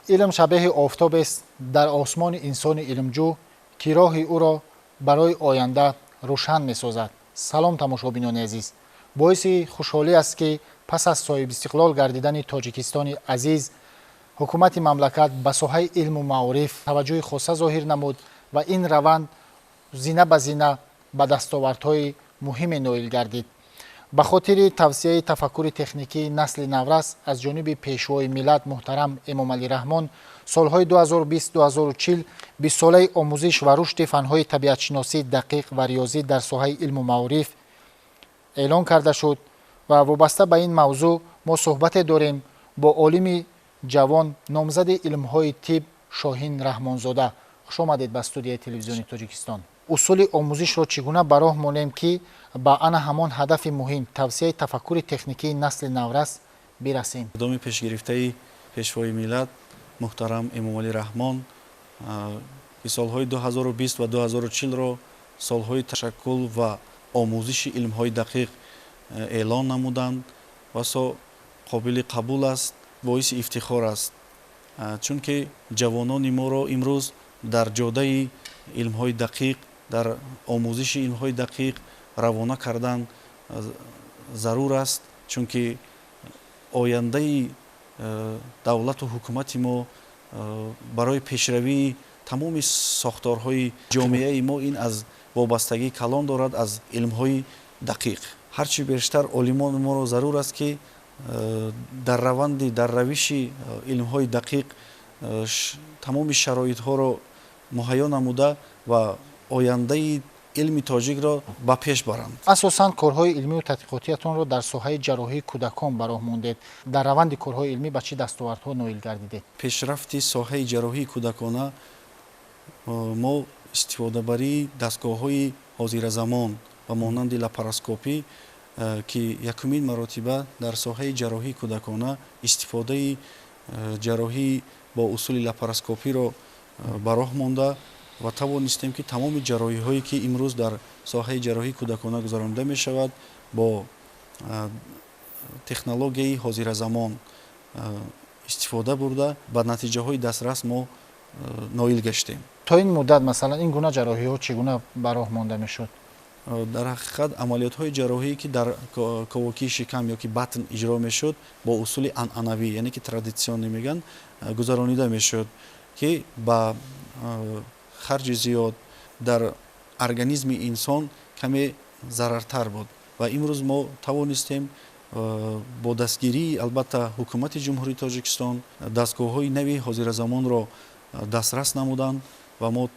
Илм шабеҳи офтобест дар осмони инсони илмҷӯ, ки роҳи ӯро барои оянда рӯшан месозад. Салом, тамошобинони азиз! Боиси хушҳолӣ аст, ки пас аз соҳибистиқлол гардидани Тоҷикистони азиз ҳукумати мамлакат ба соҳаи илму маориф таваҷҷӯҳи хоса зоҳир намуд ва ин раванд зина ба зина ба дастовардҳои муҳиме ноил гардид. Ба хотири тавсияи тафаккури техникии насли наврас аз ҷониби Пешвои миллат муҳтарам Эмомалӣ Раҳмон солҳои 2020-2040 бистсолаи омӯзиш ва рушди фанҳои табиатшиносӣ, дақиқ ва риёзӣ дар соҳаи илму маориф эълон карда шуд ва вобаста ба ин мавзӯъ мо суҳбате дорем бо олими ҷавон, номзади илмҳои тиб Шоҳин Раҳмонзода. Хуш омадед ба студияи Телевизиони Тоҷикистон. Усули омӯзишро чӣ гуна ба роҳ монем, ки ба ана ҳамон ҳадафи муҳим, тавсияи тафаккури техникии насли наврас, бирасем? Иқдоми пешгирифтаи Пешвои миллат муҳтарам Эмомалӣ Раҳмон, ки солҳои 2020 ва 2040-ро солҳои ташаккул ва омӯзиши илмҳои дақиқ эълон намуданд, басо қобили қабул аст, боиси ифтихор аст, чунки ҷавонони моро имрӯз дар ҷодаи илмҳои дақиқ, дар омӯзиши илмҳои дақиқ равона кардан зарур аст, чунки ояндаи давлату ҳукумати мо, барои пешравии тамоми сохторҳои ҷомеаи мо ин аз вобастагии калон дорад аз илмҳои дақиқ. Ҳарчи бештар олимони моро зарур аст, ки дар раванди, дар равиши илмҳои дақиқ тамоми шароитҳоро муҳайё намуда ва ояндаи илми тоҷикро ба пеш баранд. Асосан корҳои илмию тадқиқотиятонро дар соҳаи ҷарроҳии кӯдакон ба роҳ мондед. Дар раванди корҳои илмӣ ба чӣ дастовардҳо ноил гардидед? Пешрафти соҳаи ҷарроҳии кӯдакона мо истифодабарии дастгоҳҳои ҳозиразамон ба монанди лапароскопӣ, ки якумин маротиба дар соҳаи ҷарроҳии кӯдакона истифодаи ҷарроҳӣ бо усули лапароскопиро ба роҳ монда ва тавонистем, ки тамоми ҷарроҳиҳое, ки имрӯз дар соҳаи ҷарроҳии кӯдакона гузаронида мешавад, бо технологияи ҳозиразамон истифода бурда, ба натиҷаҳои дастрас мо ноил гаштем. То ин муддат, масалан, ин гуна ҷарроҳиҳо чӣ гуна ба роҳ монда мешуд? Дар ҳақиқат, амалиётҳои ҷарроҳие, ки дар ковокии шикам ё ки батн иҷро мешуд, бо усули анъанавӣ, яъне ки традитсионӣ мегӯянд, гузаронида мешуд, ки ба харҷи зиёд, дар организми инсон каме зарартар буд. Ва имрӯз мо тавонистем бо дастгирии, албатта, ҳукумати Ҷумҳурии Тоҷикистон дастгоҳҳои нави ҳозиразамонро дастрас намуданд ва мо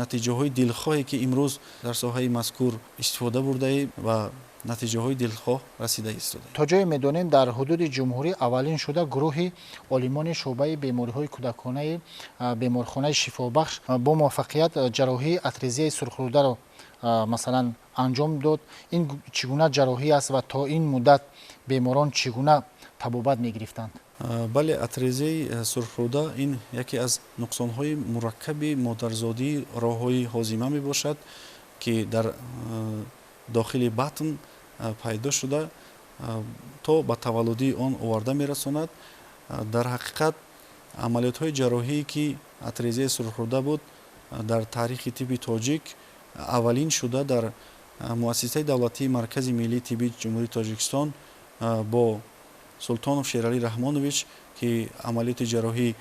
натиҷаҳои дилхоҳе, ки имрӯз дар соҳаи мазкур истифода бурдаем, ва натиҷаҳои дилхоҳ расида истодаем. То ҷое медонем, дар ҳудуди ҷумҳурӣ аввалин шуда гурӯҳи олимони шӯъбаи бемориҳои кӯдаконаи беморхонаи Шифобахш бо муваффақият ҷарроҳии атрезияи сурхрӯдаро, масалан, анҷом дод. Ин чӣ гуна ҷарроҳӣ аст ва то ин муддат беморон чӣ гуна табобат мегирифтанд? Бале, атрезияи сурхрӯда ин яке аз нуқсонҳои мураккаби модарзодии роҳҳои ҳозима мебошад, ки дар дохили батн пайдо шуда, то ба таваллудии он оварда мерасонад. Дар ҳақиқат, амалиётҳои ҷарроҳие, ки атрезияи сурхрӯда буд, дар таърихи тибби тоҷик аввалин шуда дар Муассисаи давлатии Маркази миллии тиббии Ҷумҳурии Тоҷикистон бо Султонов Шералӣ Раҳмонович, ки амалиёти ҷарроҳӣ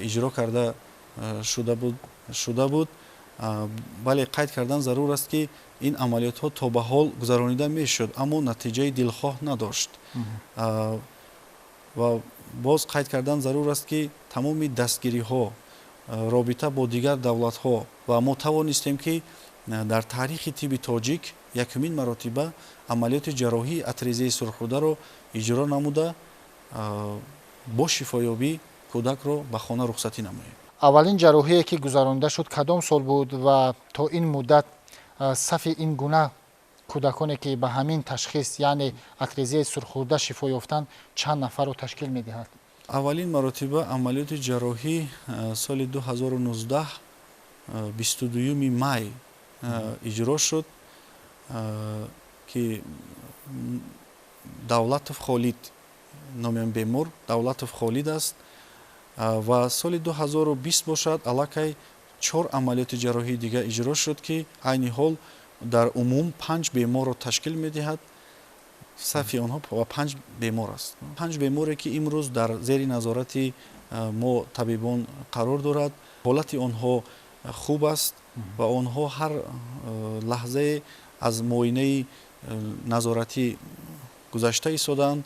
иҷро карда шуда буд. Бале, қайд кардан зарур аст, ки ин амалиётҳо то ба ҳол гузаронида мешуд, аммо натиҷаи дилхоҳ надошт. Ва боз қайд кардан зарур аст, ки тамоми дастгириҳо, робита бо дигар давлатҳо ва мо тавонистем, ки дар таърихи тибби тоҷик якумин маротиба амалиёти ҷарроҳии атрезияи сурхрӯдаро иҷро намуда, бо шифоёбӣ кӯдакро ба хона рухсатӣ намоем. Аввалин ҷарроҳие, ки гузаронида шуд, кадом сол буд ва то ин муддат сафи ин гуна кӯдаконе, ки ба ҳамин ташхис, яъне атрезияи сурхрӯда, шифо ёфтанд, чанд нафарро ташкил медиҳад? Аввалин маротиба амалиёти ҷарроҳӣ соли 2019, 22 май иҷро шуд, ки Давлатов Холид, номи бемор Давлатов Холид аст. Ва соли 2020 бошад, аллакай 4 амалиёти ҷарроҳии дига иҷро шуд, ки айни ҳол дар умум 5 беморро ташкил медиҳад. Сафи онҳо ва 5 бемор аст. 5 беморе, ки имрӯз дар зери назорати мо табибон қарор дорад, ҳолати онҳо хуб аст ва онҳо ҳар лаҳзае аз муоинаи назоратӣ гузашта истодаанд.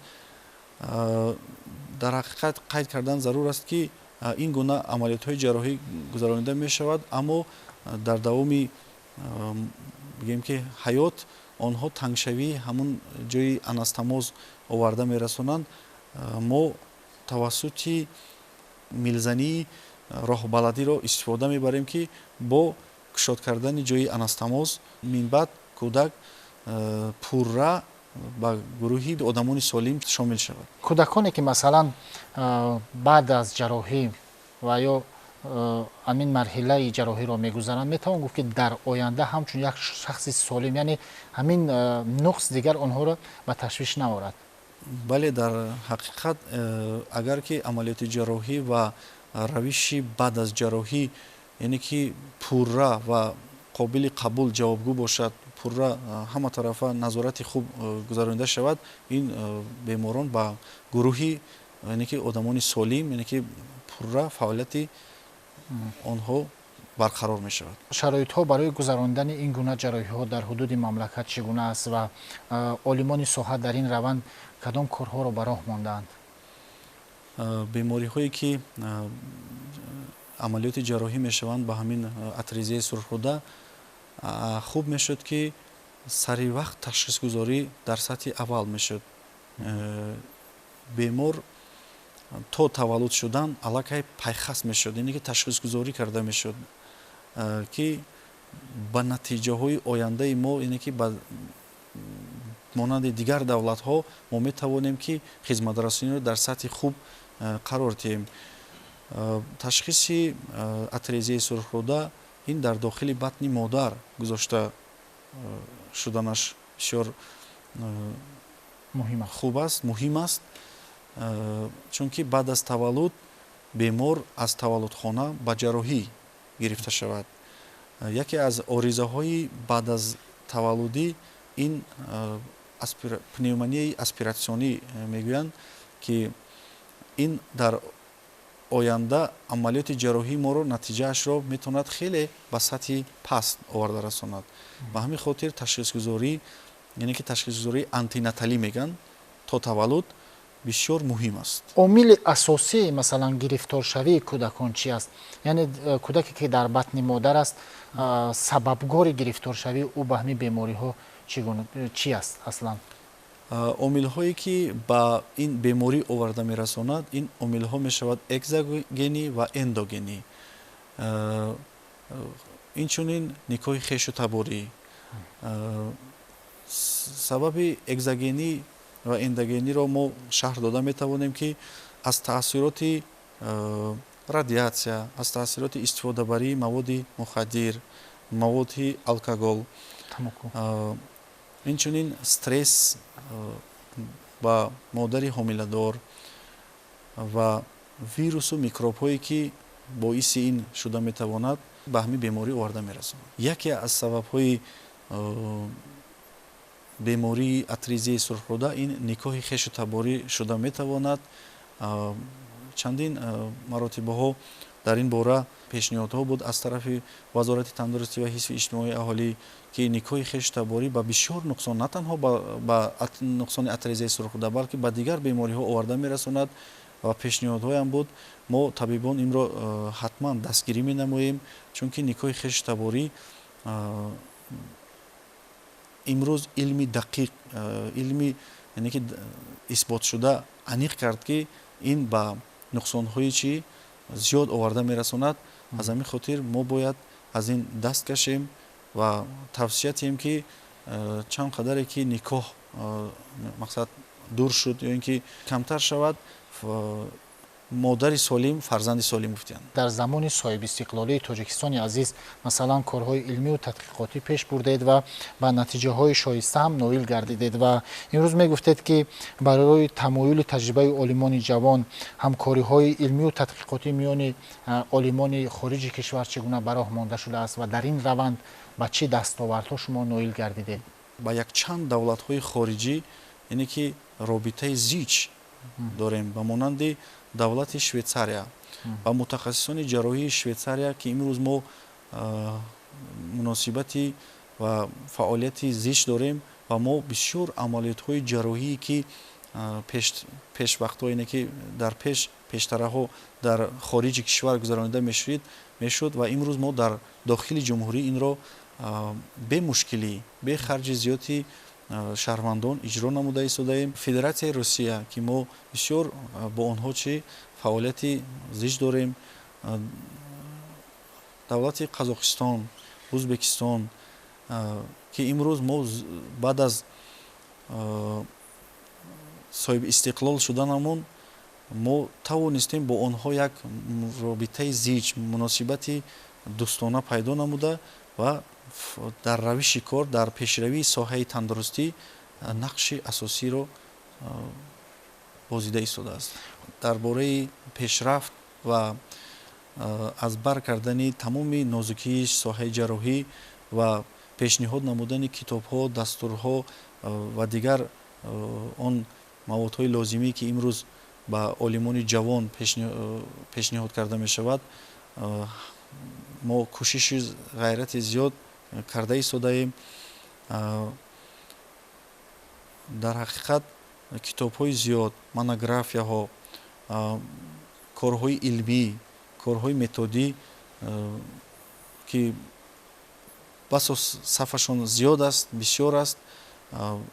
Дар ҳақиқат қайд кардан зарур аст, ки ин гуна амалиётҳои ҷарроҳӣ гузаронида мешавад, аммо дар давоми, бигем ки, ҳаёт онҳо тангшавии ҳамун ҷои анастомоз оварда мерасонанд. Мо тавассути милзании роҳбаладиро истифода мебарем, ки бо кушод кардани ҷои анастомоз минбаъд кӯдак пурра ба гурӯҳи одамони солим шомил шавад. Кӯдаконе, ки масалан баъд аз ҷарроҳӣ ва ё ҳамин марҳилаи ҷарроҳиро мегузаранд, метавон гуфт, ки дар оянда ҳамчун як шахси солим, яъне ҳамин нуқс дигар онҳоро ба ташвиш наорад? Бале, дар ҳақиқат, агар ки амалиёти ҷарроҳӣ ва равиши баъд аз ҷарроҳӣ, яъне ки пурра ва қобили қабул ҷавобгӯ бошад, пурра ҳама тарафа назорати хуб гузаронида шавад, ин беморон ба гурӯҳи, яъне ки, одамони солим, яъне ки пурра фаъолияти онҳо барқарор мешавад. Шароитҳо барои гузарондани ин гуна ҷарроҳиҳо дар ҳудуди мамлакат чӣ гуна аст ва олимони соҳа дар ин раванд кадом корҳоро ба роҳ мондаанд? Бемориҳое, ки амалиёти ҷарроҳӣ мешаванд ба ҳамин атрезияи сурхруда, хуб мешуд, ки сари вақт ташхисгузорӣ дар сатҳи аввал мешуд. Бемор то таваллуд шудан аллакай пайхас мешуд, яъне ки ташхисгузорӣ карда мешуд, ки ба натиҷаҳои ояндаи мо, яъне ки ба монанди дигар давлатҳо мо метавонем, ки хизматрасониро дар сатҳи хуб қарор диҳем. Ташхиси атрезияи сурхруда ин дар дохили батни модар гузошта шуданаш бисёр хуб аст, муҳим аст, чунки баъд аз таваллуд бемор аз таваллудхона ба ҷарроҳӣ гирифта шавад. Яке аз оризаҳои баъд аз таваллудӣ ин пневмонияи аспиратсионӣ мегӯянд, ки ин дар оянда амалиёти ҷарроҳии моро натиҷаашро метавонад хеле ба сатҳи паст оварда расонад. Ба ҳамин хотир ташхисгузорӣ, яъне ки ташхисгузории антенаталӣ мегӯянд, то таваллуд бисёр муҳим аст. Омили асосии, масалан, гирифторшавии кӯдакон чи аст? Яъне кӯдаке, ки дар батни модар аст, сабабгори гирифторшавии ӯ ба ҳамин бемориҳо чи аст аслан? Омилҳое, ки ба ин беморӣ оварда мерасонад, ин омилҳо мешавад экзогенӣ ва эндогенӣ. Инчунин никоҳи хешу таборӣ. Сабаби экзогенӣ ва эндогениро мо шарҳ дода метавонем, ки аз таъсироти радиатсия, аз таъсироти истифодабарии маводи мухаддир, маводи алкогол, инчунин стресс ба модари ҳомиладор ва вирусу микробҳое, ки боиси ин шуда метавонад, ба ҳамин беморӣ оварда мерасонад. Яке аз сабабҳои бемории атрезияи сурхруда ин никоҳи хешу таборӣ шуда метавонад. Чандин маротибаҳо дар ин бора пешниҳодҳо буд аз тарафи Вазорати тандурустӣ ва ҳифзи иҷтимоии аҳолӣ, ки никоҳи хешу таборӣ ба бисёр нуқсон, на танҳо ба нуқсони атрезияи сурхруда, балки ба дигар бемориҳо оварда мерасонад ва пешниҳодҳоям буд. Мо табибон инро ҳатман дастгирӣ менамоем, чунки никоҳи хешу таборӣ имрӯз илми дақиқ, илми, яъне ки исботшуда аниқ кард, ки ин ба нуқсонҳои чӣ зиёд оварда мерасонад. Аз ҳамин хотир мо бояд аз ин даст кашем ва тавсия диҳем, ки чанд қадаре ки никоҳ, мақсад, дур шуд ё ин ки камтар шавад. Модари солим фарзанди солим гуфтиянд. Дар замони соҳибистиқлолии Тоҷикистони азиз, масалан, корҳои илмию тадқиқотӣ пеш бурдед ва ба натиҷаҳои шоиста ҳам ноил гардидед. Ва имрӯз мегуфтед, ки барои тамоюли таҷрибаи олимони ҷавон ҳамкориҳои илмию тадқиқотӣ миёни олимони хориҷи кишвар чӣ гуна ба роҳ монда шудааст ва дар ин раванд ба чӣ дастовардҳо шумо ноил гардидед? Ба якчанд давлатҳои хориҷӣ, яъне ки робитаи зич дорем, ба монанди давлати Швейтсария ва мутахассисони ҷарроҳии Швейтсария, ки имрӯз мо муносибати ва фаъолияти зич дорем ва мо бисёр амалиётҳои ҷарроҳие, ки пешвақтҳо, яъне ки дар пештараҳо дар хориҷи кишвар гузаронида мешуд ва имрӯз мо дар дохили ҷумҳурӣ инро бемушкилӣ, бе харҷи зиёди шаҳрвандон иҷро намуда истодаем. Федератсияи Русия, ки мо бисёр бо онҳо чӣ фаъолияти зич дорем, давлати Қазоқистон, Ӯзбекистон, ки имрӯз мо баъд аз соҳиби истиқлол шуданамон мо тавонистем бо онҳо як робитаи зич, муносибати дӯстона пайдо намуда ва дар равиши кор, дар пешравии соҳаи тандурустӣ нақши асосиро бозида истодааст. Дар бораи пешрафт ва аз бар кардани тамоми нозукии соҳаи ҷарроҳӣ ва пешниҳод намудани китобҳо, дастурҳо ва дигар он маводҳои лозимӣ, ки имрӯз ба олимони ҷавон пешниҳод карда мешавад, мо кӯшиши ғайрати зиёд карда истодаем. Дар ҳақиқат китобҳои зиёд, монографияҳо, корҳои илмӣ, корҳои методӣ, ки басо сафашон зиёд аст, бисёр аст,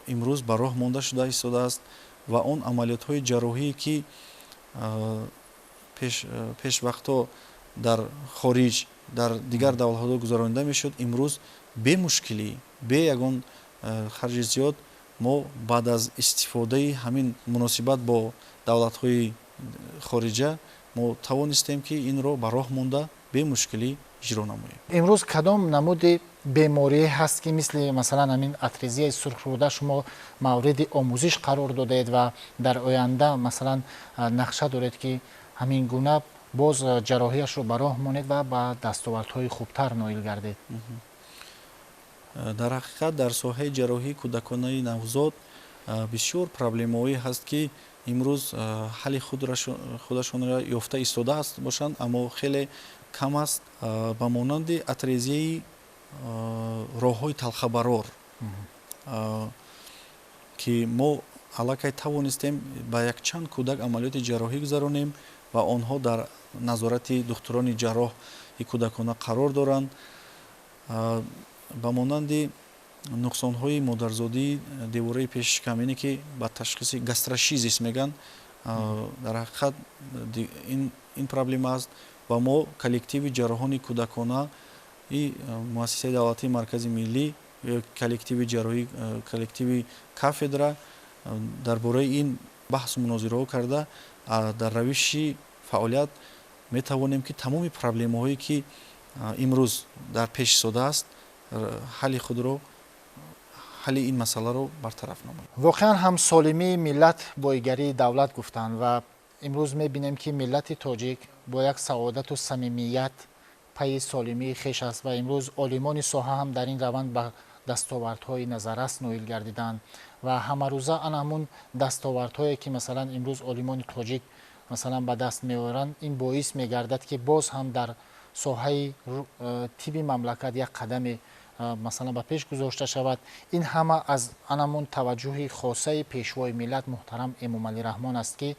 имрӯз ба роҳ монда шуда истодааст ва он амалиётҳои ҷарроҳие, ки пешвақтҳо дар хориҷ, дар дигар давлатҳо гузаронида мешуд, имрӯз бемушкилӣ, бе ягон харҷи зиёд мо баъд аз истифодаи ҳамин муносибат бо давлатҳои хориҷа мо тавонистем, ки инро ба роҳ монда бемушкилӣ иҷро намоем. Имрӯз кадом намуди беморие ҳаст, ки мисли, масалан, ҳамин атрезияи сурхрӯда шумо мавриди омӯзиш қарор додаед ва дар оянда, масалан, нақша доред, ки ҳамин гуна боз ҷарроҳияшро ба роҳ монед ва ба дастовардҳои хубтар ноил гардед? Дар ҳақиқат дар соҳаи ҷарроҳии кӯдаконаи навзод бисёр проблемаҳое ҳаст, ки имрӯз ҳалли худашонро ёфта истода бошанд, аммо хеле кам аст. Ба монанди атрезияи роҳҳои талхабарор, ки мо аллакай тавонистем ба якчанд кӯдак амалиёти ҷарроҳӣ гузаронем ва онҳо дар назорати духтурони ҷарроҳи кӯдакона қарор доранд. Ба монанди нуқсонҳои модарзодии девораи пеши шикам, ки ба ташхиси гастросхизис мегӯянд, дар ҳақиқат ин проблема аст ва мо коллективи ҷарроҳони кӯдаконаи муассисаи давлатии маркази миллӣ, коллективи ҷарроҳӣ, коллективи кафедра дар бораи ин баҳсу мунозираҳо карда, дар равиши фаъолият метавонем, ки тамоми проблемаҳое, ки имрӯз дар пеш истодааст, ҳалли худро, ҳалли ин масъаларо бартараф намоем. Воқеан ҳам солимии миллат боигарии давлат гуфтанд ва имрӯз мебинем, ки миллати тоҷик бо як саодату самимият пайи солимии хеш аст ва имрӯз олимони соҳа ҳам дар ин раванд ба дастовардҳои назаррас ноил гардиданд ва ҳамарӯза ана ҳамун дастовардҳое, ки, масалан, имрӯз олимони тоҷик, масалан, ба даст меоранд, ин боис мегардад, ки боз ҳам дар соҳаи тибби мамлакат як қадаме, масалан, ба пеш гузошта шавад. Ин ҳама аз анамун таваҷҷӯҳи хосаи Пешвои миллат муҳтарам Эмомалӣ Раҳмон аст, ки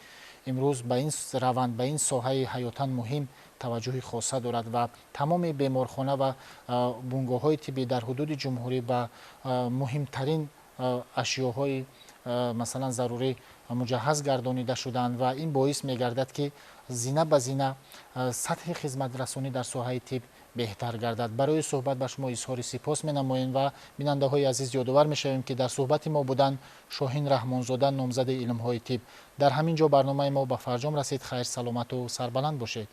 имрӯз ба ин раванд, ба ин соҳаи ҳаётан муҳим таваҷҷӯҳи хоса дорад ва тамоми беморхона ва бунгоҳҳои тиббӣ дар ҳудуди ҷумҳурӣ ба муҳимтарин ашёҳои, масалан, зарурӣ муҷаҳҳаз гардонида шуданд ва ин боис мегардад, ки зина ба зина сатҳи хизматрасонӣ дар соҳаи тиб Беҳтар гардад. Барои суҳбат ба шумо изҳори сипос менамоем ва бинандаҳои азиз, ёдовар мешавем, ки дар суҳбати мо буданд Шоҳин Раҳмонзода, номзади илмҳои тиб. Дар ҳамин ҷо барномаи мо ба фарҷом расид. Хайр, саломату сарбаланд бошед.